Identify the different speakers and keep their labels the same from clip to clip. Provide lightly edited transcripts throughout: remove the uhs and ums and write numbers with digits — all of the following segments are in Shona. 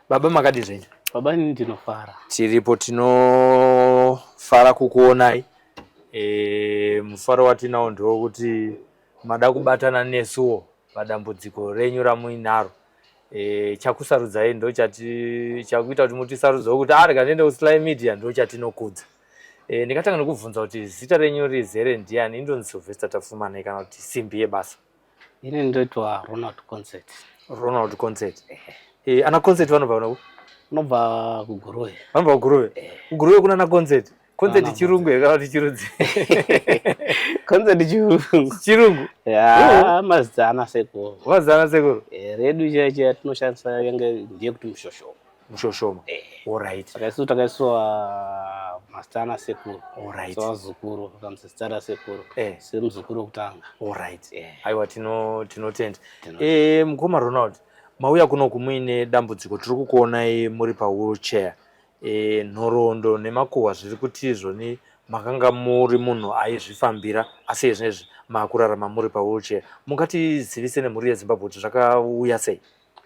Speaker 1: Baba makadi zvenyu?
Speaker 2: Baba ini ndinofara.
Speaker 1: Tiripo tinofara kukuonai. E, mufaro watinawo ndewokuti mada kubatana nesuwo padambudziko renyu ramuinaro. E, chakusarudzai ndochati chakuita kuti mutisarudzewo kuti arga ah, ndiende kuSly Media ndochatinokudza. E, ndingatanga nekubvunza kuti zita renyu rizere ndiani? Indonzi Sylvester Tafumanei kana kuti Simbi yebasa?
Speaker 2: Ini ndoitwa Ronald Concert.
Speaker 1: Ronald Concert. Eh, ana Concert vanobva kuno?
Speaker 2: Vanobva kuGuruve.
Speaker 1: Vanobva kuGuruve. Eh. KuGuruve kuna ana Concert. Concert chirungu here kana kuti chirudzi?
Speaker 2: Concert chirungu.
Speaker 1: Chirungu.
Speaker 2: Ya, mazita ana sekuru.
Speaker 1: Mazita ana sekuru.
Speaker 2: Eh, redu chaiyo chaiyo tinoshandisa yange ndiye kuti mushoshoma.
Speaker 1: Mushoshoma. Eh. Alright.
Speaker 2: Saka isu takaiswa mazita ana sekuru.
Speaker 1: Alright.
Speaker 2: So vazukuru vakanzi zita rasekuru.
Speaker 1: Eh.
Speaker 2: Semuzukuru wekutanga.
Speaker 1: Alright.
Speaker 2: Eh.
Speaker 1: Aiwa tino tinotenda. Eh, mukoma Ronald, mauya kuno kumuine dambudziko tiri kukuonai muri pa wheelchair. Eh, nhoroondo nemakuhwa zviri kuti izvoni makanga muri munhu aizvifambira asi izvezvi makurarama muri pa wheelchair. Mungatizivise nemhuri yeZimbabwe kuti zvakauya sei?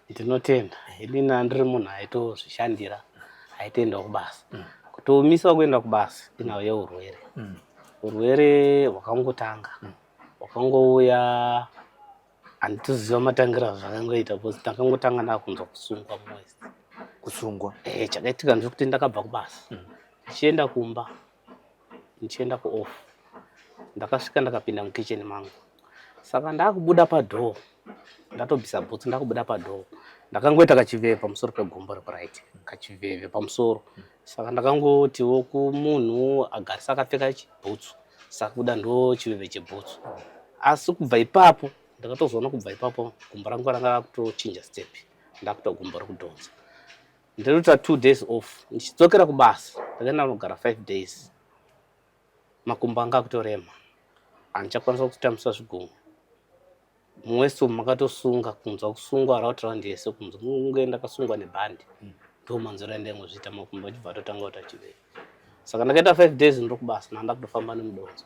Speaker 2: Ndinotenda. Inini andiri munhu aitozvishandira, aitoendawo kubasa. Kutomisa kuenda kubasa inhau yeurwere. Urwere hwakangotanga, hwakangouya handitoziva matangira azvakangoita because ndakangotanga ndakunzwa kusungwa muwest.
Speaker 1: Kusungwa?
Speaker 2: Eh, chakaitika ndechekuti ndakabva kubasa ndichienda kumba, ndichienda kuoff. Ndakasvika ndakapinda mukitchen mangu. Saka ndakubuda padoor ndatobvisa bhutsu ndakubuda padoor ndakangoita kachiveve pamusoro pegumbo rekuright kachiveve pamusoro saka ndakangotiwo kumunhu agarisa akapfeka chibhutsu saka kuda ndo chiveve chebhutsu asi kubva ipapo ndakatozoona kubva ipapo gumbo rangu ranga rakutochinja step ndakuita gumbo rekudhonza ndinoita 2 days off ndichidzokera kubasa ndakaenda kunogara 5 days makumbo anga akutorema handichakwanisa kutambisa zvigunwe muwest umu makatosunga kunzwa kusungwa round round yese kunzwa kunge ndakasungwa nebhandi ndo manzwiro andaingozviita makumbo achibva atotanga kuti achivei saka ndakaita 5 days ndiri kubasa nanda kutofamba nemudonzo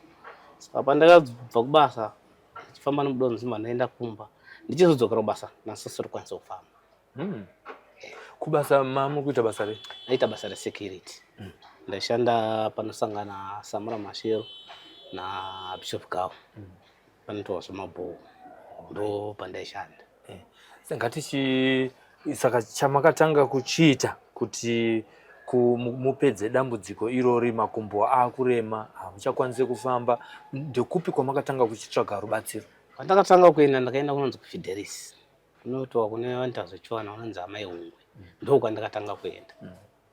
Speaker 2: saka pandakabva kubasa ndichifamba nemudonzo ndibva ndaenda kumba ndichizodzokera kubasa ndasisiri kukwanisa kufamba
Speaker 1: Kubasa mamuri kuita basa rei?
Speaker 2: Ndaita basa resecurity. Ndaishanda panosangana Samora Machel naBishop Gao. Panoitwa zvemabhuku ndo pandaishanda.
Speaker 1: Eh. Ngatichi saka chamakatanga kuchiita kuti mupedze dambudziko irori makumbo akurema hamuchakwanisi kufamba ndekupi kwamakatanga kuchitsvaga rubatsiro?
Speaker 2: Pandakatanga kuenda ndakaenda kunonzi kuFidelis kunoitwa kune vanoita zvechivanhu vanonzi amai Hungwe ndo kwandakatanga kuenda.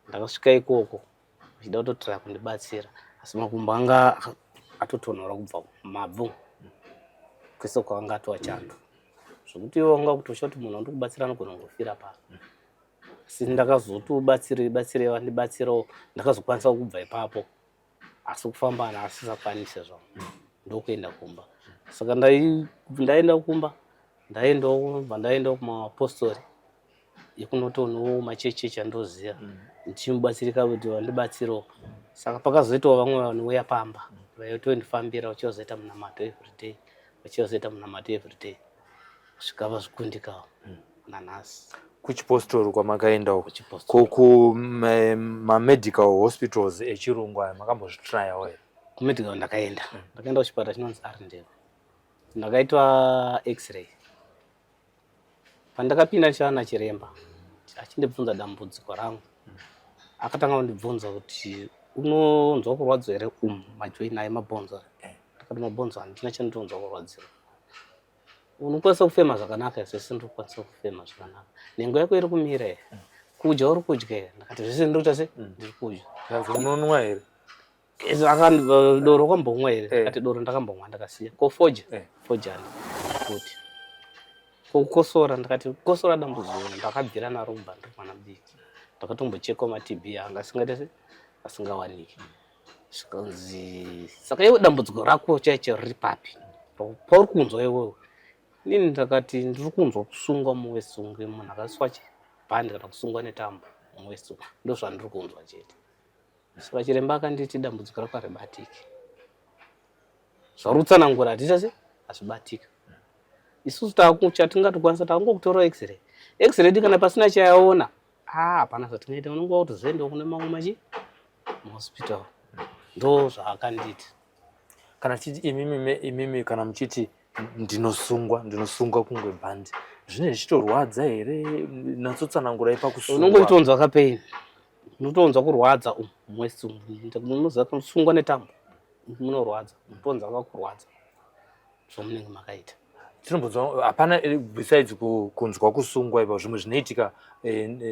Speaker 2: Ndakasvika ikoko vachida kutotraya kundibatsira asi makumbo anga atotonhora kubva mabvu kwese kwanga atova chando zvokuti iwe wanga kutosha kuti munhu wandikubatsira anogona kungofira pano asi ndakazoti ubatsire batsire vandibatsirawo ndakazokwanisa kubva ipapo asi kufamba ana asisakwanise zvangu ndokuenda kumba saka ndaenda kumba ndaendawo bva ndaendawo kumapostori ekunotonowo machechi andoziva ndichimubatsirika kuti vandibatsirewo saka pakazoitawo vamwe vanouya pamba vaitondifambira vachivazoita munamato everyday vachivazoita munamato everyday kusvika vazvikundikawo nanhasi.
Speaker 1: Kuchipostori kwamakaendawo
Speaker 2: Kuchipostori.
Speaker 1: Kumamedical hospitals echirungu aya makambozvitrayawo here?
Speaker 2: Kumedical ndakaenda ndakaenda kuchipatara chinonzi Arndale ndakaitwa x-ray pandakapinda ndichiona chiremba achindibvunza dambudziko rangu akatanga kundibvunza kuti unonzwa kurwadzwa here umu majoini ayo mabhonzo aya ndakati mabhonzo handina chandinonzwa kurwadziwa unokwanisa kufema zvakanaka zvese ndiri kukwanisa kufema zvakanaka nhengo yako iri kumira here kudya uri kudya here ndakati zvese ndiri kuita se ndiri kudya
Speaker 1: Zvanzi unonwa here?
Speaker 2: Doro wakambomwa here ndakati doro ndakambomwa ndakasiya ko fodya fodya kuti ko kukosora ndakati kukosora dambudziko ndakabvira naro kubva ndiri mwana mudiki ndakatombochekwa maTB anga asingaite se asingawaniki zvikanzi saka iwe dambudziko rako chaicho riri papi pauri kunzwa iwewe inini ndakati ndiri kunzwa kusungwa muwest kunge munhu akaswa chibhandi kana kusungwa netambo muwest ndo zvandiri kunzwa chete saka chiremba akanditi dambudziko rako haribatiki zvauri kutsanangura hatiita se hazvibatika isusu chatingatokwanisa takangokutora x-ray x-ray kana pasina chayaona Ah, hapana zvatingaita, unenge wakutozoendawo kune mamwe machi mahospital. Ndo zvaakanditi.
Speaker 1: Kana chiti imimi imimi kana muchiti ndinosungwa, ndinosungwa kunge bhandi, zvine zvichitorwadza here? Natsotsanangurai pakusungwa.
Speaker 2: Unenge uchitonzwa kapain, unotonzwa kurwadza umu mwesi umu, unoziva kusungwa netambo munorwadza, unotonzwa kakurwadza zvamunenge makaita.
Speaker 1: Tinombonzwa hapana besides kunzwa kusungwa ipa zvimwe zvinoitika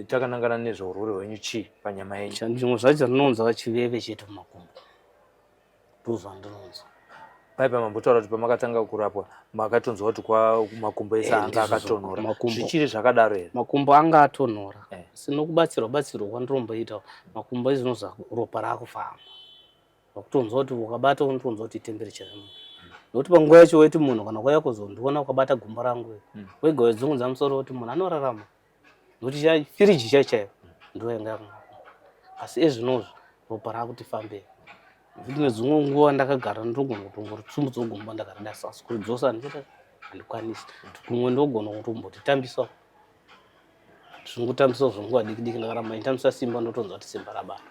Speaker 1: takanangana nezveurwere hwenyu chii panyama yenyu?
Speaker 2: Zvimwe zvacho zvandinonzwa chiveve chete mumakumbo, ndozvandinonzwa.
Speaker 1: Paipa mambotaura kuti pamakatanga kurapwa makatonzwa kuti kwa makumbo ese anga akatonhora, zvichiri zvakadaro here?
Speaker 2: Makumbo anga atonhora, asi nokubatsirwa batsirwa kwandinomboita makumbo izvinozva ropa raakufamba, wakutonzwa kuti ukabata unotonzwa kuti temperature yemunhu, nokuti panguva yacho waiti munhu kana kwauya kuzondiona ukabata gumbo rangu wega wedzungudza musoro kuti munhu anorarama, nokuti firiji chaiyo chaiyo ndo yanga yakumakumbo. Asi ezvinozvi ropa raakuti fambei, nekuti nedzimwe nguva ndakagara ndogona kutongoritsumbudza gumbo ndakarida, asi kuridzosa handichita, handikwanisi. Kumwe ndogona kutombotitambisa, zvingotambisa zvenguva diki diki, ndakaramba ndichitambisa simba ndotonzwa kuti simba rabata.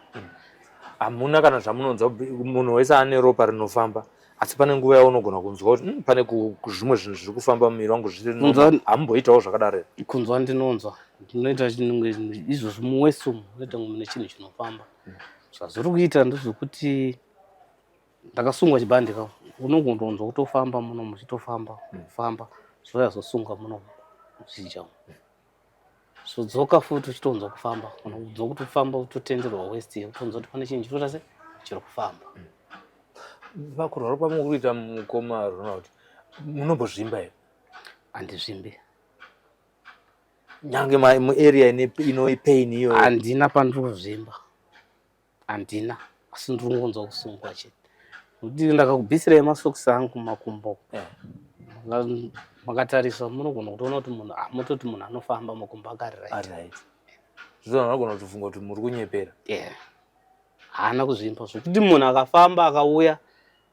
Speaker 1: Hamuna kana zvamunonzwa? Munhu wese ane ropa rinofamba, asi pane nguva yaunogona kunzwa kuti pane zvimwe zvinhu zviri kufamba mumuviri wangu zvisiri. Hamumboitawo zvakadaro here?
Speaker 2: Kunzwa ndinonzwa, ndinoita izvozvo muwesi umu, unoita mune chinhu chinofamba. Zvazviri kuita ndezvekuti ndakasungwa chibhandi ka, unongonzwa kutofamba munomu, chitofamba famba, zvoya zosungwa munomu zvichija, zvodzoka futi, uchitonzwa kufamba, kana kunzwa kuti kufamba utotenderwa west, utonzwa kuti pane chinhu chinoita se chiri kufamba.
Speaker 1: Pakurwara kwamuri kuita, mukoma Ronald, munombozvimba here?
Speaker 2: Handizvimbi.
Speaker 1: Nyange muarea ino pain iyoyo?
Speaker 2: Handina pandiri kuzvimba, handina, asi ndiri kungonzwa kusungwa chete, nokuti ndakakubvisirai masokisi angu makumbo, makatarisa munogona kutoona kuti munhu, mototi munhu anofamba, makumbo akari right.
Speaker 1: Right, zvino vanogona kutofunga kuti muri kunyepera.
Speaker 2: Yeah, haana kuzvimba zvokuti munhu akafamba akauya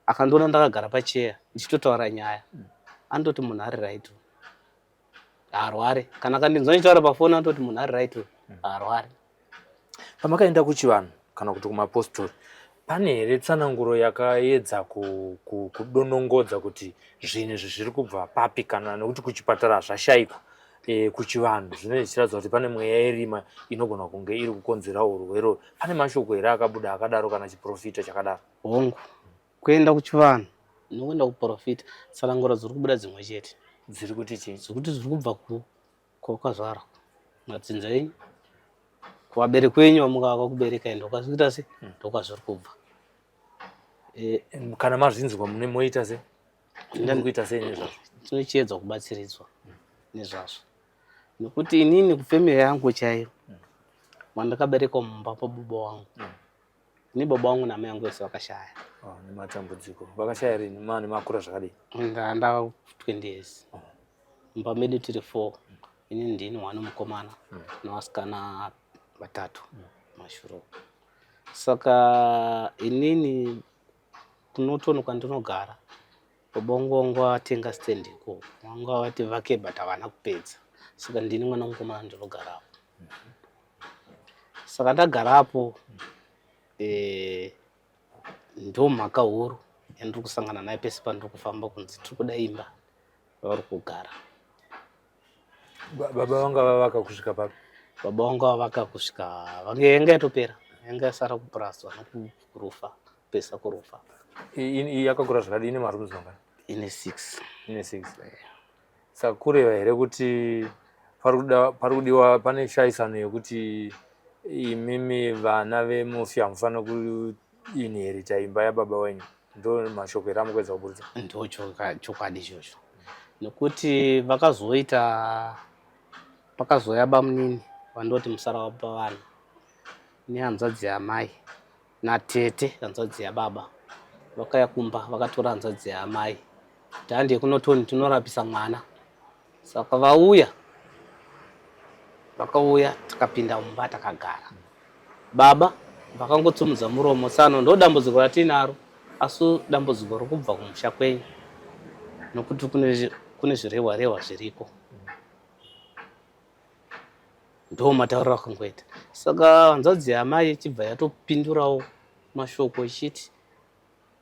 Speaker 2: akandiona ndakagara pacheya ndichitotaura nyaya, anototi munhu ari right, haarware. Kana akandinzwa ndichitaura pafoni, anototi munhu ari right, haarware.
Speaker 1: Pamakaenda kuchivanhu kana kuti kumapostori, pane here tsananguro yakaedza kudonongodza kuti zvinhu izvi zviri kubva papi? Kana nekuti kuchipatara zvashayikwa, kuchivanhu zvinenge zvichiratidza kuti pane mweya yerima inogona kunge iri kukonzera urwere. Pane mashoko here akabuda akadaro kana chiprofita chakadaro?
Speaker 2: Hongu, kuenda kuchivanhu nokuenda kuprofita, tsananguro dziri kubuda dzimwe chete.
Speaker 1: Dziri kuti chii?
Speaker 2: Dzekuti zviri kubva kwakazvarwa, madzinza enyu, kuvabereki venyu vamuka vakakubereka, ndokwazvikuita se ndokwazviri kubva.
Speaker 1: Kana mazvinzwa mune moita se muri kuita sei nezvazvo?
Speaker 2: Tinochiedza kubatsiridzwa nezvazvo, nekuti inini kufamily yangu chaiyo mandakaberekwa mumba pababa wangu, ini baba wangu namai yangu vese vakashaya.
Speaker 1: Oh, nematambudziko. Vakashaya rini? Mane makura zvakadii?
Speaker 2: Ndanda 20 years. Mumba medu tiri four, ini ndini mwana mukomana nevasikana vatatu mashuro. Saka inini kuNorton kwandinogara, baba vangu vanga vatenga stand ikoko, vanga vati vake, but havana kupedza. Saka ndini mwana mukomana ndinogarapo. Saka ndagarapo, ndo mhaka huru yandiri kusangana nayo pese pandiri kufamba, kunzi tiri kuda imba vari kugara.
Speaker 1: Baba vanga vavaka kusvika papi?
Speaker 2: Baba vanga vavaka kusvika vange yanga yatopera, yanga yasara kupuraswa nokurufa, kupesa kurufa.
Speaker 1: Yakakura zvakadii? Ine marooms mangani?
Speaker 2: Ine six.
Speaker 1: Ine six. Saka kureva here kuti pari kudiwa, pane shaisano yekuti imimi vana vemufi hamufaniri kuinherita imba yababa wenyu? Ndo mashoko here amukuedza kuburitsa?
Speaker 2: Ndo chokwadi ichocho, nekuti vakazoita, pakazoya bamunini vandoti musara wababa vanhu nehanzvadzi yamai natete hanzvadzi yababa, vakauya kumba vakatora hanzvadzi yaamai kuti hande kuNorton tinorapisa mwana. Saka vauya, vakauya, tikapinda mumba takagara. Baba vakangotsumudza muromo, tsano, ndo dambudziko ratinaro, asi dambudziko rokubva kumusha kwenyu, nokuti kune zvirehwa rehwa zviriko. Ndo matauriro akangoita. Saka hanzvadzi yamai ichibva yatopindurawo mashoko ichiti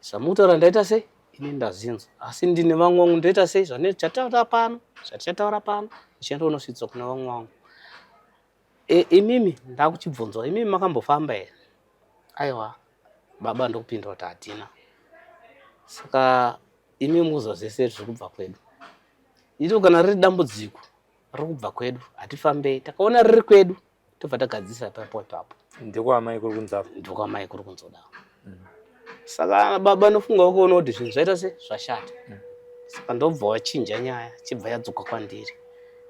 Speaker 2: zvamukutaura ndaita sei ini ndazinzwa asi ndine vamwe vangu ndoita sei zvatichataura pano zvatichataura pano ndichienda unosvitsa kuna vamwe vangu. E, imimi ndakuchibvunzwa imimi makambofamba here? Aiwa baba ndokupindura kuti hatina. Saka imi mukuziva zvese zviri kubva kwedu. Iro kana riri dambudziko riri kubva kwedu hatifambei, takaona riri kwedu tobva tagadzirisa ipapo ipapo.
Speaker 1: Ndekwaamai kuri kunzaro?
Speaker 2: Ndekwaamai kuri kunzodaro. Saka baba nofunga kuona kuti zvinhu zvaita se zvashata. Saka ndobva wachinja nyaya chibva yadzoka kwandiri.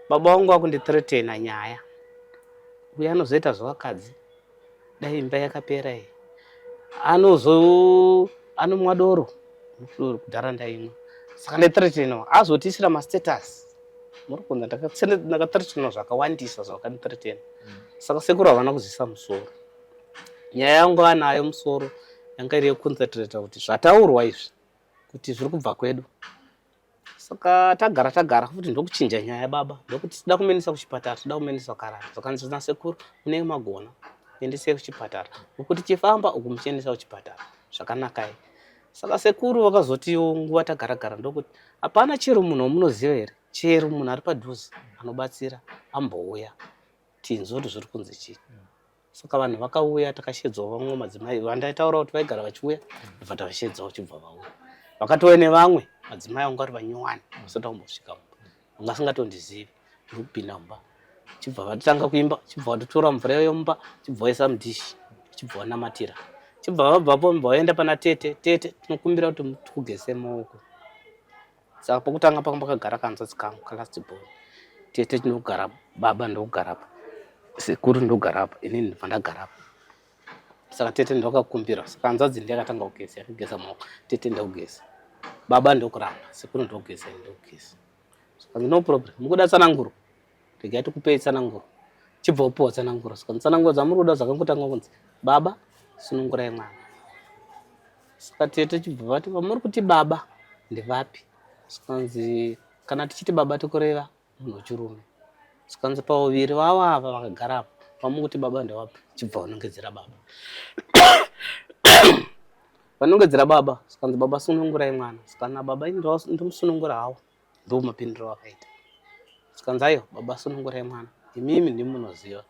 Speaker 2: Baba vangu vakundithreatena nyaya. Uye anozoita zvevakadzi. Dai imba yakapera iyi. Anozo anomwa doro. Doro kudhara ndaimwa. Saka ndaithreatenwa. Azotiisira mastatus. Muri kunza ndakathreatenwa zvakawandisa zvakandithreatena. Saka sekuru havana kuzisa musoro. Nyaya yangu anayo musoro yanga iri yekuconcentrata kuti zvataurwa izvi kuti zviri kubva kwedu. Saka tagara tagara futi ndokuchinja nyaya baba ndokuti tida kumenesa kuchipatara tida kumenesa karara zvakanzi nasekuru munenge magona endesei kuchipatara uku tichifamba uku muchiendesa kuchipatara zvakanakai. Saka sekuru vakazotiwo nguva tagara gara ndokuti hapana chero munhu wamunoziva here chero munhu ari padhuze anobatsira ambouya tinzwe kuti zviri kunzi chii. Saka vanhu vakauya takashedzwa vamwe madzimai vandaitaura kuti vaigara vachiuya ndobva tavashedzawo chibva vauya. Vakatouya nevamwe madzimai vanga vari vanyowani vasati vambosvika mumba vanga vasingatondizivi ndiri kupinda mumba chibva vatanga kuimba chibva vatotora mvura iyoyo mumba chibva vaisa mudhishi chibva vanamatira chibva vabvapo mubva vaenda pana tete tete tinokumbira kuti tikugeze maoko. Saka pokutanga panga pakagara kanzvadzi kangu kalast born. Tete tinogara baba ndokugara apa. Sekuru ndogara apa inini ndobva ndagara apa. Saka tete ndovakakumbira. Saka hanzvadzi ndiye akatanga kugeza yakageza maoko. Tete ndokugeza. Baba ndokuramba. Sekuru ndokugeza ini ndokugeza. Saka no problem. Mukuda tsananguro. Regai tikupei tsananguro. Chibva upiwa tsananguro. Saka tsananguro dzamuri kuda dzakangotanga kunzi baba sunungurai mwana. Saka tete chibva vati vamuri kuti baba ndevapi? Zvikanzi kana tichiti baba tikureva munhu wechirume. Zvikanzi pauviri vavo ava vakagara apa vamuri kuti baba ndevapi? Chibva vanongedzera baba. Vanongedzera baba zvikanzi baba sunungurai mwana. Zvikanzi baba ini ndomusunungura hawo. Ndomapindiro akaita. Zvikanzi aiwa baba sunungurai mwana imimi ndimi munoziva.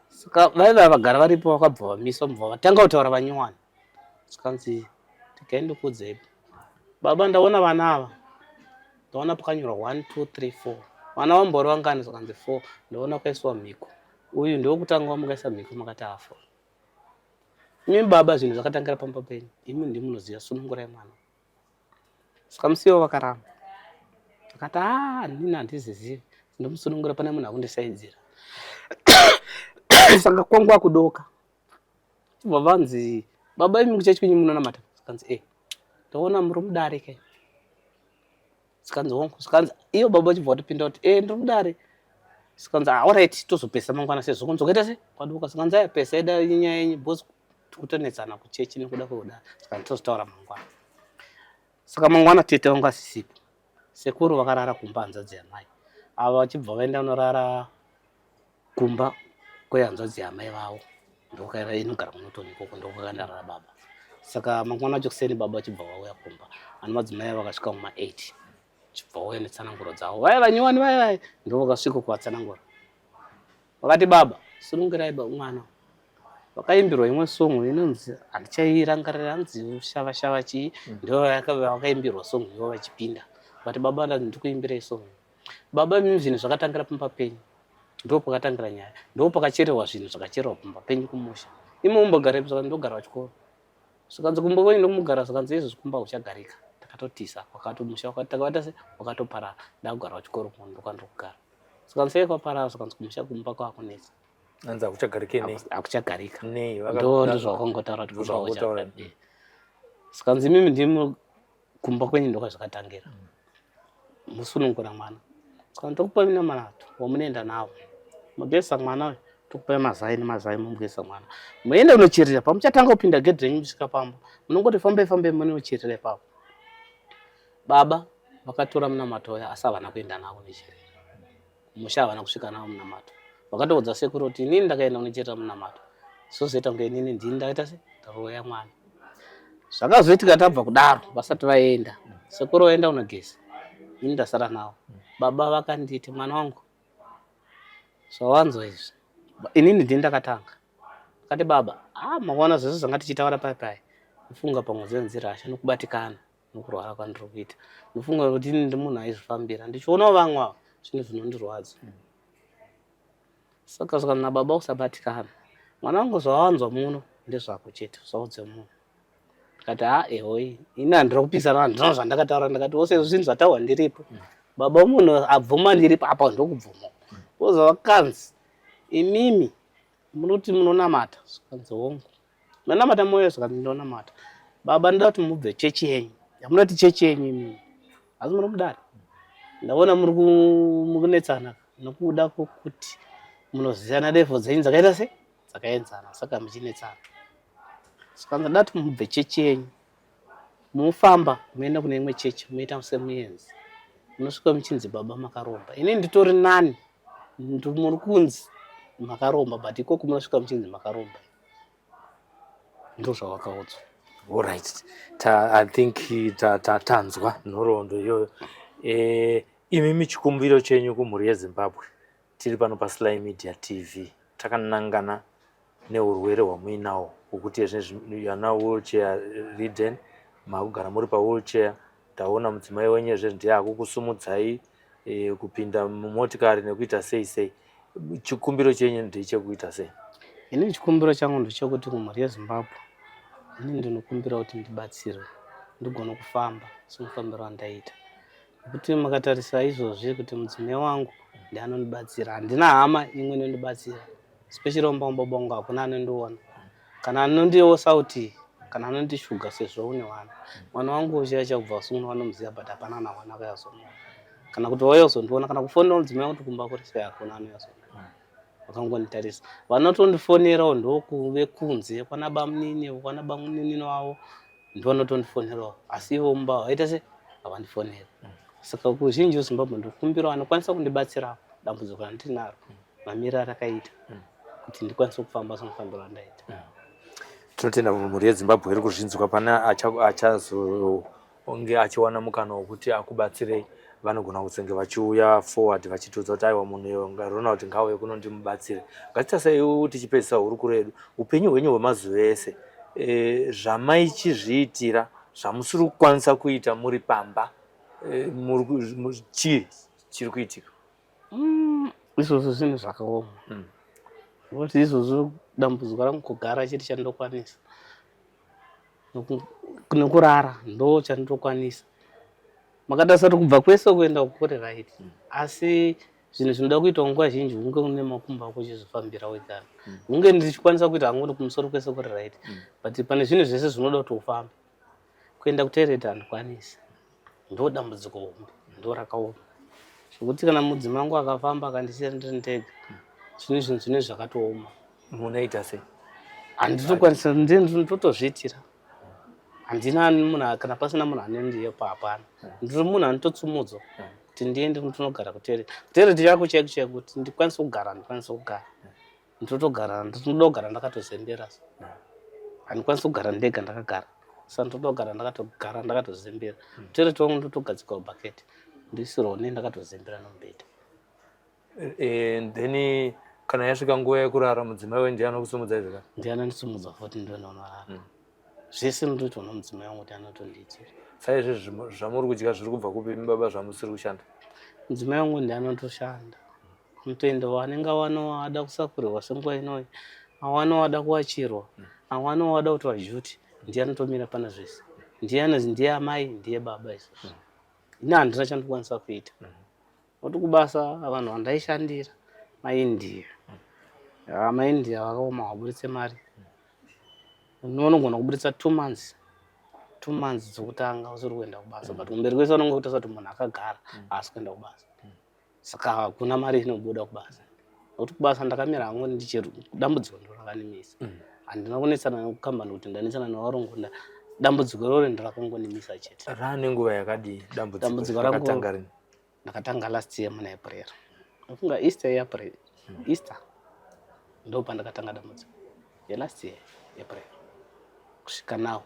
Speaker 2: Saka vaiva vagara varipo vakabva vamiswa mubva vatanga kutaura vanyowani. Zvikanzi regai ndikuudzei baba ndaona vana ava ndaona pakanyorwa 1 2 3 4 vana vambori vangani zvikanzi 4 ndaona kwaiswa mhiko uyu ndewekutanga wamukaisa mhiko makati afa imi baba zvinhu zvakatangira pamba penyu imi ndimi munoziva sunungurai mwana Saka musi iwo vakaramba. Vakati ah nini handizizivi ndomusunungura pane munhu akundisaidzira. Saka kwangu akudoka. Chibva vanzi baba imi kuchechi kwenyu munonamata. Zvikanzi eh ndaona muri mudare ke. Zvikanzi hongu. Zvikanzi iyo baba chibva watopinda kuti eh ndiri mudare. Zvikanzi ah alright tozopesa mangwana sezvo kunzi ukaita sei kwadoka. Zvikanzi aya pesa ida nyaya yenyu because tikutonetsana kuchechi nekuda kwekudaro. Zvikanzi tozotaura mangwana. Saka mangwana tete vangu asisipo. Sekuru vakarara kumba hanzvadzi yamai. Ava vachibva vaenda kunorara kumba kwehanzvadzi yamai vavo. Ndokaira inogara kuNorton ikoko ndokwakaendarara baba. Saka mangwana acho kuseni baba vachibva vauya kumba. Ana madzimai vakasvika kuma 8. Chibva vauya netsananguro dzavo. Vaya vanyowani vaya vaya ndovakasvika kuvatsanangura. Vakati baba sunungurai mwana. Vakaimbirwa imwe song inonzi handichairangarira hanzi shava shava chii ndo vakaimbirwa song ivo vachipinda. Vati baba ndati ndikuimbirei song. Baba imi zvinhu zvakatangira pamba penyu. Ndo pakatangira nyaya. Ndo pakachererwa zvinhu zvakachererwa pamba penyu kumusha. Imi mumbogara ipi ndogara pachikoro. Zvikanzi kumba kwenyu ndokumugara zvikanzi izvozvi kumba kuchagarika. Takatotisa kwakatomusha takavata se wakatoparara ndakugara pachikoro kuno ndokwandiri kugara. Zvikanzi sei kwaparara zvikanzi kumusha kumba kwakunetsa.
Speaker 1: Hanzi hakuchagarike nei?
Speaker 2: Hakuchagarika.
Speaker 1: Nei?
Speaker 2: Ndo ndozvawakangotaura kuti kumba hakuchagarika. Zvikanzi imimi ndimi kumba kwenyu ndokwazvakatangira. Musunungura mwana. Saka ndokupai minamanato wamunoenda nawo. Mogeza mwana uyu tokupai mazai nemazai momugeza mwana. Muende kunocherera pamuchatanga kupinda gedhi renyu kusvika pamba. Munongoti fambei fambei munocherera ipapo. Baba vakatora munamato uya asi havana kuenda nawo kunocherera. Kumusha havana kusvika nawo munamato. Vakatoudza sekuru kuti inini ndakaenda kunocherera munamato, sozoita kunge inini ndini ndakaita se ndaroya mwana. Zvakazoitika tabva kudaro vasati vaenda, sekuru vaenda kunogeza, ini ndasara navo. Baba vakanditi, mwana wangu, zvawanzwa izvi, inini ndini ndakatanga. Akati baba, ah, maona zvese zvanga tichitaura pai pai, kufunga pamwe zenzira asha nokubatikana nokurwara kwandiri kuita. Ndofunga kuti ini ndi munhu aizvifambira, ndichionawo vamwe ava zvinhu zvinondirwadza. Saka zvikanzi nababa usabatikana, mwana wangu, zvawanzwa muno ndezvako chete, usaudze munhu. Ndikati ha ehoi, ini handina kupisana, handina zvandakataura. Ndakati wose zvinhu zvataurwa ndiripo, baba munhu abvuma ndiripo apa ndokubvuma. Woza vakanzi imimi munoti munonamata, zvikanzi hongu. Munonamata moyo, zvikanzi ndinonamata. Baba, ndoda kuti mubve chechi yenyu yamunoti chechi yenyu imimi, asi muri mudare ndaona muri kunetsana nokuda kwokuti munoziyana level dzenyu dzakaita se dzakaenzana, saka muchinetsana. Zvikanzi ndoda kuti mubve chechi yenyu, mufamba muenda kune imwe chechi, muita semuenzi, munosvika muchinzi baba makaromba. Ini nditori nani, muri kunzi makaromba, but ikoko munosvika muchinzi makaromba. Ndozvavakaudzwa.
Speaker 1: Alright, I think tanzwa nhoroondo iyoyo. Imimi chikumbiro chenyu kumhuri yeZimbabwe, tiri pano paSly Media TV takanangana neurwere hwamuinawo hwekuti ezvinezvi you are now wheelchair ridden, makugara muri pawheelchair. Taona mudzimai wenyu ezvezvi ndiye akukusumudzai kupinda mumotikari nekuita sei sei. Chikumbiro chenyu ndechekuita sei?
Speaker 2: Ini chikumbiro changu ndechekuti kumhuri yeZimbabwe, ini ndinokumbira kuti ndibatsirwe ndigone kufamba semufambiro wandaita, nekuti makatarisa izvozvi kuti mudzimai wangu ndiye anondibatsira. Handina hama imwe inondibatsira, especially wamba baba wangu hakuna anondiona kana anondiosa kuti kana anondishuga sezvo une wana mwana wangu chiya chakubva kusungura vanomuziva, but hapana kana wana akayazomuona kana kuti wauya kuzondiona kana kufonera mudzimai wangu kuti kumba kuri sei, hakuna anoyazomuona. Vakangonditarisa, vanotondifonerawo ndokuve kunze kwana bamunini, kwana bamunini wavo ndovanotondifonerawo, asi ivo mumba vaita se havandifoneri. Saka kuzhinji weZimbabwe ndikumbirawo anokwanisa kundibatsira dambudziko randinaro, mamiriro arakaita, kuti ndikwanise kufamba semufambiro wandaita.
Speaker 1: Tinotenda mhuri yeZimbabwe iri kuzvinzwa. Pane achazonge achiwana mukana wekuti akubatsirei, vanogona kuzenge vachiuya forward vachitiudza kuti aiwa, munhu Ronald ngauye kuno ndimubatsire. Ngatitasei tichipedzisa hurukuro yedu, upenyu hwenyu hwemazuva ese, zvamaichizviitira zvamusiri kukwanisa kuita muri pamba, chii chiri kuitika?
Speaker 2: Izvozvo zvinhu zvakaoma, nokuti izvozvo dambudziko rangu kugara chete chandokwanisa, nekurara ndo chandokwanisa. Makatarisa kuti kubva kwese kuenda kuri right, asi zvinhu zvinoda kuitwa nguva zhinji hunge une makumbo ako uchizvifambira wega. Hunge ndichikwanisa kuita hangu kumusoro kwese kuri right, but pane zvinhu zvese zvinoda kuti ufambe kuenda kutoilet handikwanisi. Ndo dambudziko hombe, ndo rakaoma zvekuti kana mudzimai wangu akafamba akandisiya ndiri ndega, zvine zvinhu zvine zvakatooma.
Speaker 1: Munoita sei?
Speaker 2: Handitokwanisa, ndotozviitira. Handina munhu, kana pasina munhu anondiyepa hapana. Ndiri munhu anototsumudzwa kuti ndiende ndinogara kutoilet. Kutoilet chako chaiko chaiko kuti ndikwanise kugara, ndikwanise kugara ndotogara, ndinoda kugara ndakatozembera. Handikwanisi kugara ndega ndakagara, saka ndoda kugara ndakatogara ndakatozembera. Toilet wangu ndotogadzikwa bhaketi, ndoisirwa ne ndakatozembera nomubhedha.
Speaker 1: Then kana yasvika nguva yekurara, mudzimai wenyu ndiye anokusumudza izvo?
Speaker 2: Ndiye anondisumudza futi, ndinonorara. Zvese ndinotoitwa nomudzimai wangu kuti anotondiitira.
Speaker 1: Saizvezvi zvamuri kudya zviri kubva kupi baba, zvamusiri kushanda?
Speaker 2: Mudzimai wangu ndiye anotoshanda, anotoendawo anenge awanawo ada kusakurirwa senguva inoyi, awanawo ada kuwachirwa, awanawo ada kuti vajuti, ndiye anotomira pana zvese. Ndiye anozi ndiye amai, ndiye baba izvozvo. Ini handina chandikwanisa kuita nokuti kubasa vanhu vandaishandira maIndia. MaIndia vakaoma, vaburitse mari. Unogona kuburitsa 2 months, 2 months dzokutanga usiri kuenda kubasa, but kumberi kwese vanonge kutarisa kuti munhu akagara haasi kuenda kubasa, saka hakuna mari inobuda kubasa. Nokuti kubasa ndakamira hangu ndichiri, dambudziko ndo rakanimisa. Handina kunetsana nekukambani kuti ndanetsana nevarungu, dambudziko iroro ndirakangonimisa chete.
Speaker 1: Rane nguva yakadii dambudziko?
Speaker 2: Dambudziko rangu
Speaker 1: rakatanga rini?
Speaker 2: Ndakatanga last year muna April, ndofunga Easter yeApril. Easter ndo pandakatanga dambudziko yelast year April kusvika now.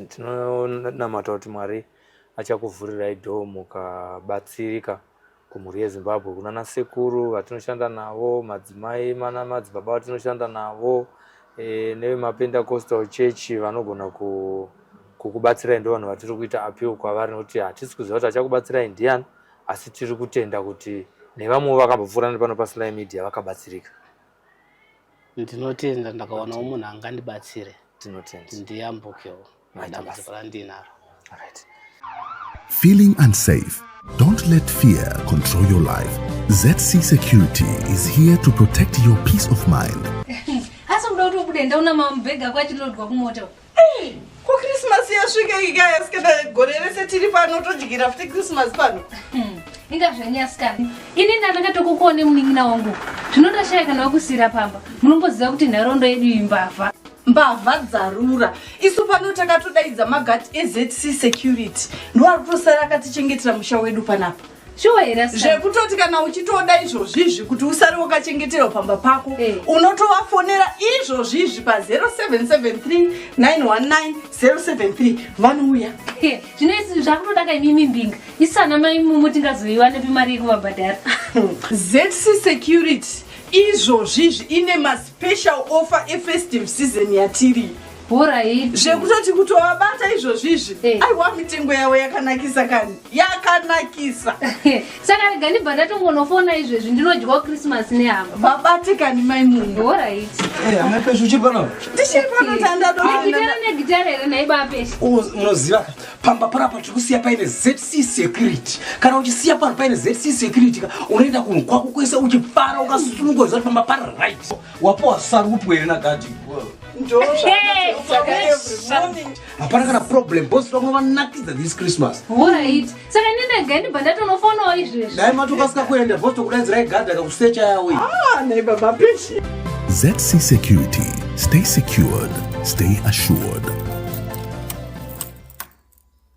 Speaker 1: Tinonamata kuti Mwari achakuvhurirai door mukabatsirika kumhuri yeZimbabwe, kunana sekuru vatinoshanda navo, madzimai mana madzibaba vatinoshanda navo nevemaPentecostal church vanogona kukubatsirai. Ndo vanhu vatiri kuita appeal kwavari nekuti hatisi kuziva kuti achakubatsirai ndiani, asi tiri kutenda kuti nevamwewo vakambopfuura nepano paSly Media vakabatsirika.
Speaker 2: Ndinotenda ndakawanawo munhu angandibatsire.
Speaker 1: Tinotenda.
Speaker 2: Ndiyambukewo dambudziko randinaro.
Speaker 1: Right.
Speaker 3: Feeling unsafe? Don't let fear control your life. ZC Security is here to protect your peace of mind.
Speaker 4: Asi kuda kuti ubude ndaona mamubhegi ako achilodwa kumota.
Speaker 5: Ko Christmas yasvika ikaya sikana, gore rese tiri pano todyira futi Christmas pano.
Speaker 4: Inga zvenyu asikana. Ini ndandakatokukuone munin'ina wangu. Zvino ndashaya kana wakusira pamba. Munomboziva kuti nharaunda yedu imbavha.
Speaker 5: Mbavha dzarura. Isu pano takatodaidza magadhi eZC Security. Ndiwo ari kutosara akatichengetera musha wedu panapa.
Speaker 4: Shuwa here asikana?
Speaker 5: Zvekutoti kana uchitoda izvozvizvi kuti usare wakachengeterwa pamba pako, unotovafonera izvozvizvi pa 0773 919 073 vanouya.
Speaker 4: Zvino isi zvakutoda ka imimi mbinga. Isu ana mai mumu tingazoiwa nepi mari yekuvabhadhara?
Speaker 5: ZC Security izvozvizvi ine maspecial offer efestive season yatiri.
Speaker 4: Horaiti.
Speaker 5: Zvekutoti kutovabata izvozvizvi, aiwa, mitengo yavo yakanakisa kani, yakanakisa.
Speaker 4: Saka rega ndibva ndatongonofona izvezvi, ndinodyawo Christmas nehama.
Speaker 5: Vabate kani mai munhu.
Speaker 4: Horaiti.
Speaker 6: Amai Peshu, uchiri pano?
Speaker 5: Ndichiri pano, tandado.
Speaker 4: Gitara negitara here nhai baPeshu?
Speaker 6: Munoziva ka, pamba panapa tiri kusiya paine ZC Security. Kana uchisiya pano paine ZC Security ka, unoenda kunhu kwako kwese uchifara ukasununguka uchiziva kuti pamba pari right. Wapuwa sarupu here nagadhi? Hapana kana problem, boss vamwe vanakidza this Christmas.
Speaker 4: Horaiti. Saka ndinega ndibva ndatonofonawo izvezvi.
Speaker 6: Dai matokasika kuenda, boss, tokudaidzirai gadhi akakusecha yawe.
Speaker 5: Ah, nhai baba Peshi.
Speaker 3: ZC Security. Stay secured. Stay assured.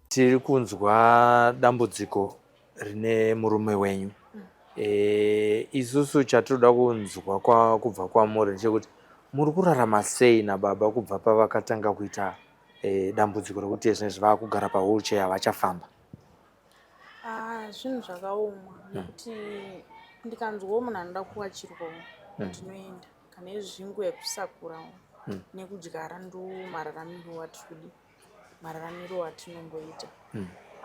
Speaker 1: Tiri kunzwa dambudziko rine murume wenyu. Isusu chatinoda kunzwa kubva kwamuri ndechekuti muri kurarama sei nababa kubva pavakatanga kuita dambudziko rekuti zvinezvi vaakugara pawheelchair, havachafamba.
Speaker 7: Ah, zvinhu zvakaoma nekuti ndikanzwawo munhu anoda kuwachirwawo ndinoenda, kana izvi yekusakurawo nekudyara, ndo mararamiro atiri kudi, mararamiro atinongoita.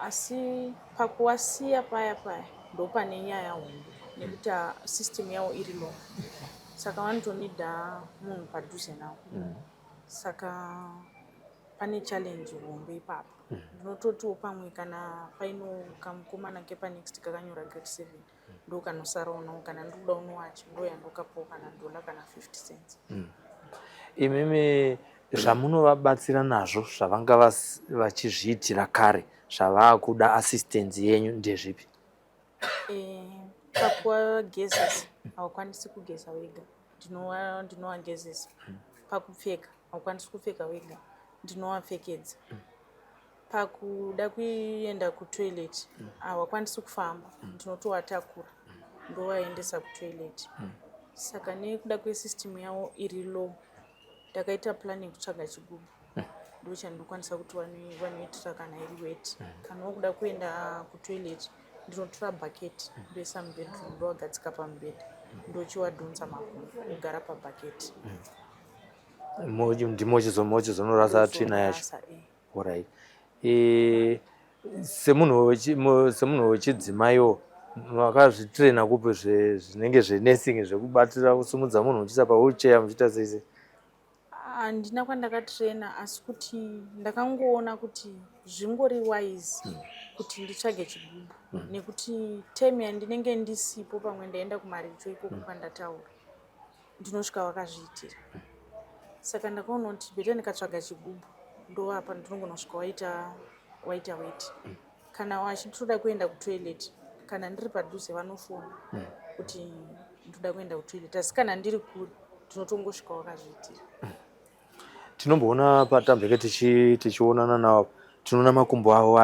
Speaker 7: Asi pakuwasiya paya paya ndo pane nyaya hombe nekuti system yavo iri low, saka vanotonida munhu padhuze navo. Saka pane challenge hombe ipapo. Ndinototiwo pamwe kana paino kamukomana kepanext kakanyora grade 7 ndo kanosarawo nawo, kana ndiri kuda unowacha ndo yandokapawo kana dollar kana 50 cents.
Speaker 1: Imimi zvamunovabatsira nazvo zvavanga vachizviitira kare zvavaakuda assistance yenyu ndezvipi?
Speaker 7: Pakuwagezesa hawakwanisi kugeza wega, ndinowagezesa. Pakupfeka haukwanisi kupfeka wega, ndinowapfekedza. Pakuda kuenda kutoilet hawakwanisi kufamba, ndinotowatakura ndowaendesa kutoilet. Saka nekuda kwesystem yavo iri low, ndakaita plan yekutsvaga chigubhu, ndo chandinokwanisa kuti vanoitira kana iri weti. Kana wakuda kuenda kutoilet ndinotora bhaketi ndoisa mubedroom, ndowagadzika pamubhedha, ndochiwadhonza makumbo ogara pabhaketi.
Speaker 1: Ndimo mochizonorasa tsvina yacho?
Speaker 7: Ndozorasa, eh.
Speaker 1: Alright. Semunhu wechidzimaiwo makazvitraina kupi zvinenge zvenursing, zvekubatira kusimudza munhu muchiisa pawheelchair, muchiita sei sei?
Speaker 7: Handina kwandakatraina, asi kuti ndakangoona kuti zvingori wise kuti nditsvage chigubhu nekuti time yandinenge ndisipo, pamwe ndaenda kumaricho ikoko kwandataura, ndinosvika vakazviitira. Saka ndakaona kuti better ndikatsvaga chigubhu ndovapa, ndinogona kusvika waita weti. Kana wachitoda kuenda kutoilet, kana ndiri padhuze vanofona kuti ndoda kuenda kutoilet, asi kana ndiri kure ndinotongosvika wakazviitira.
Speaker 1: Tinomboona patambeke tichionana navo. Tinoona makumbo avo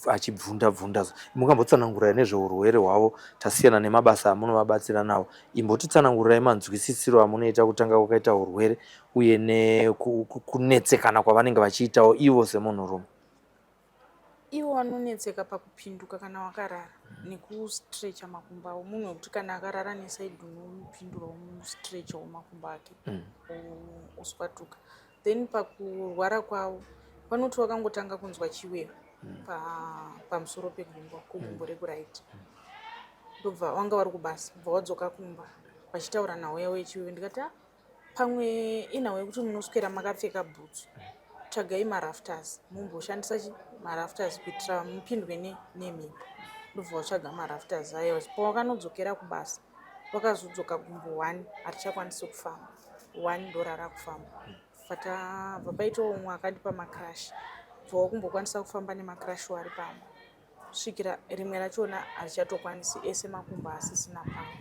Speaker 1: achibvunda bvunda. Mungambotsanangurira nezveurwere hwavo tasiyana nemabasa amunovabatsira nawo. Imbotitsanangurirai manzwisisiro amunoita kutanga kwakaita urwere uye nekunetsekana kwavanenge vachiitawo ivo semunhurume.
Speaker 7: Ivo vanonetseka pakupinduka kana wakarara nekustrecha makumbo avo. Munhu wekuti kana akarara nesaidi unomupindura womustrechawo makumbo ake oswatuka. Then pakurwara kwavo vanoti vakangotanga kunzwa chiwewe pamusoro pegumbo kugumbo rekuright ndobva vanga vari kubasa bva wadzoka kumba vachitaura nhau yavo yechiwewe ndikati ah, pamwe inhau yekuti munoswera makapfeka bhutsu tsvagai marafters mumboshandisa chi marafters kuitira mupindwe nemhepo ndobva watsvaga marafters ayo pawakanodzokera kubasa vakazodzoka gumbo one harichakwanisi kufamba one ndorara kufamba bva paitawo umwe akandipa macrash bva wakumbokwanisa kufamba nemacrash wari pamba kusvikira rimwe rachona harichatokwanisi ese makumbo asisina pamwe.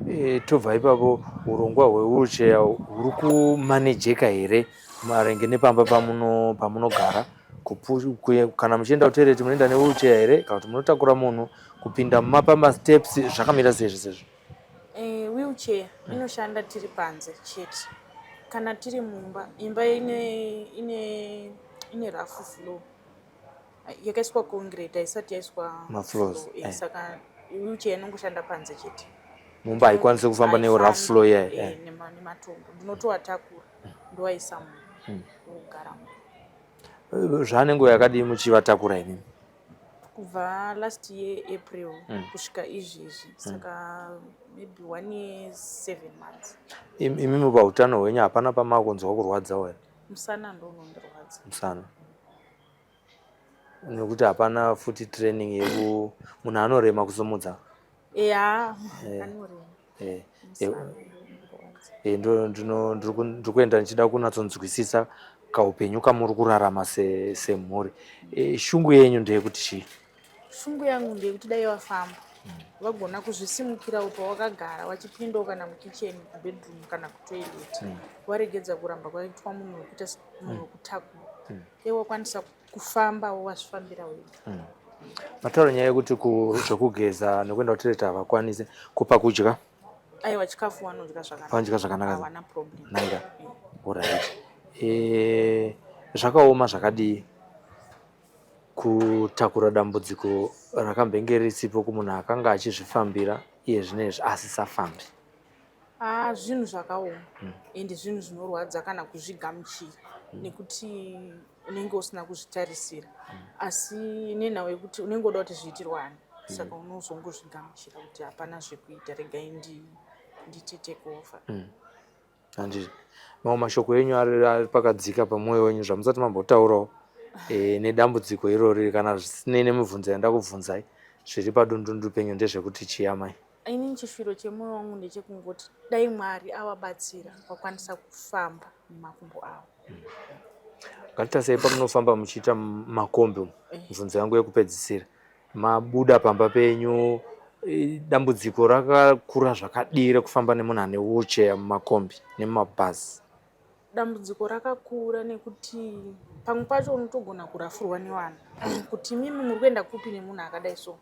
Speaker 1: E, tobva ipapo urongwa hwewheelchair huri kumanejeka here maringe nepamba pamunogara kana muchienda kutoilet munoenda newheelchair here kana kuti munotakura munhu kupinda mumapa masteps zvakamira sei zvese izvo?
Speaker 7: E, wheelchair inoshanda tiri panze chete kana tiri mumba imba ine ine ine rough floor yakaiswa concrete haisati yaiswa
Speaker 1: mafloors
Speaker 7: eh. Saka wheelchair inongoshanda panze chete.
Speaker 1: Mumba haikwanisi kufamba nerough floor yeah,
Speaker 7: eh, eh. Nematombo ndinotoatakura ndoaisa mugara
Speaker 1: Zvane nguva yakadii muchivatakura imimi?
Speaker 7: Kubva last year April kusvika izvezvi, saka maybe 1 year 7 months.
Speaker 1: Imimi pautano hwenyu hapana pamakunzwa kurwadzawo here?
Speaker 7: Musana ndounondirwadza.
Speaker 1: Musana nekuti hapana futi training yeku munhu anorema kusumudza.
Speaker 7: Ya, anorema.
Speaker 1: Ndiri kuenda ndichida kunatsonzwisisa kaupenyu kamuri kurarama semhuri. Shungu yenyu ndeyekuti chii?
Speaker 7: Shungu yangu ndeyekuti dai vafamba vagona kuzvisimukirawo pawakagara vachipindawo kana mukicheni, kubedroom kana kutoilet, waregedza kuramba kwaitwa munhu wekuita munhu wekutakura, dai wakwanisa kufambawo wazvifambira wega.
Speaker 1: Mataura nyaya yekuti zvekugeza nekuenda kutoilet havakwanisi. Kupa kudya?
Speaker 7: Aiwa, chikafu vanodya zvakanaka.
Speaker 1: Vanodya zvakanaka.
Speaker 7: Havana problem.
Speaker 1: Naika. Alright. Zvakaoma zvakadii kutakura dambudziko rakambenge risipo kumunhu akanga achizvifambira iye zvinezvi asisafambi?
Speaker 7: Ah, zvinhu zvakaoma ende zvinhu zvinorwadza kana kuzvigamuchira nekuti unenge usina kuzvitarisira, asi nenhau yekuti unenge uda kuti zviitirwe ani, saka unozongozvigamuchira kuti hapana zvekuita, regai ndite take over.
Speaker 1: Handiti mamwe mashoko enyu ari pakadzika pamwoyo wenyu zvamusati mambotaurawo nedambudziko irori kana zvisinei nemibvunzo yandakubvunzai zviri padundundu penyu ndezvekuti chii amai?
Speaker 7: Ini chishuviro chemwoyo wangu ndechekungoti dai Mwari avabatsira vakwanisa kufamba nemakumbo avo.
Speaker 1: Ngatitasei pamunofamba muchiita makombi umu. Mibvunzo yangu yekupedzisira. Mabuda pamba penyu, dambudziko rakakura zvakadii rekufamba nemunhu ane wheelchair mumakombi nemumabhazi?
Speaker 7: Dambudziko rakakura nekuti pamwe pacho unotogona kurafurwa nevana kuti imimi muri kuenda kupi nemunhu akadai so,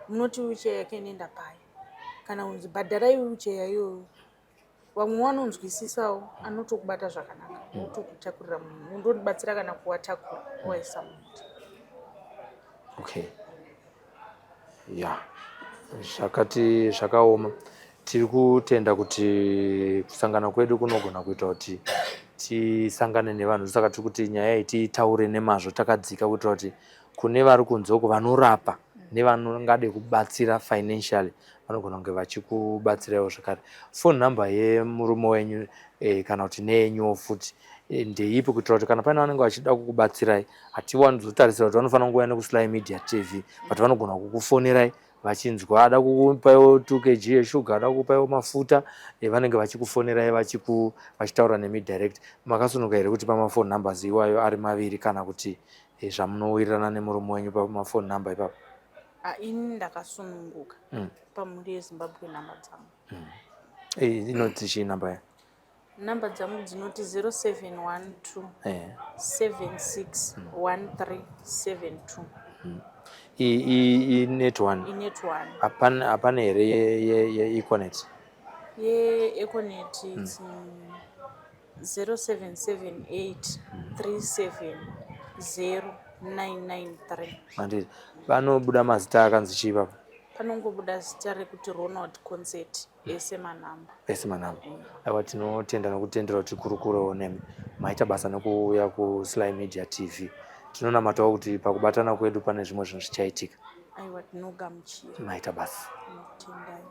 Speaker 7: munoti wheelchair yake inoenda pai, kana kunzi bhadharai wheelchair iyoyo. Vamwe vanonzwisisawo, anotokubata zvakanaka, otokutakurira munhu, unondibatsira kana kuwatakura waisa mumuti.
Speaker 1: Okay, ya, zvakati zvakaoma. Tiri kutenda kuti kusangana kwedu kunogona kuita kuti tisangane nevanhu, saka tiri kuti nyaya iyi tiitaure nemazvo takadzika kuitira kuti kune vari kunze uko vanorapa nevanongade kubatsira financially vanogona kunge vachikubatsiraiwo zvakare. Phone number yemurume wenyu kana kuti neyenyuwo futi ndeipi kuitira kuti kana paine vanenge vachida kukubatsirai? Hatiwanzotarisira kuti vanofanira kunguva nekuSly Media TV, but vanogona kukufonerai vachinzwa ada kukupaiwo 2 kg yeshuga, ada kukupaiwo mafuta, vanenge vachikufonerai vachitaura nemi direct. Makasunuka here kuti pamafone numbers iwayo ari maviri kana kuti zvamunowirirana nemurume wenyu pamafone number ipapo?
Speaker 7: Ah, ini ndakasununguka pamhuri yeZimbabwe namba dzangu.
Speaker 1: Inoti chii namba ya?
Speaker 7: Number dzangu dzinoti 0712 76 1372.
Speaker 1: Inet one?
Speaker 7: Inet one.
Speaker 1: Hapana, hapana here yeEconet?
Speaker 7: YeEconet, it's 0778 37 0993.
Speaker 1: Handiti panobuda mazita akanzi chii papa?
Speaker 7: Panongobuda zita rekuti Ronald Concert, ese manamba.
Speaker 1: Ese manamba. Aiwa, tinotenda nokutendera kuti tikurukurewo nemi. Maita basa nekuuya kuSly Media TV. Tinonamatawo kuti pakubatana kwedu pane zvimwe zvinhu zvichaitika.
Speaker 7: Aiwa, tinogamuchira.
Speaker 1: Maita basa.
Speaker 7: Tinokutendai.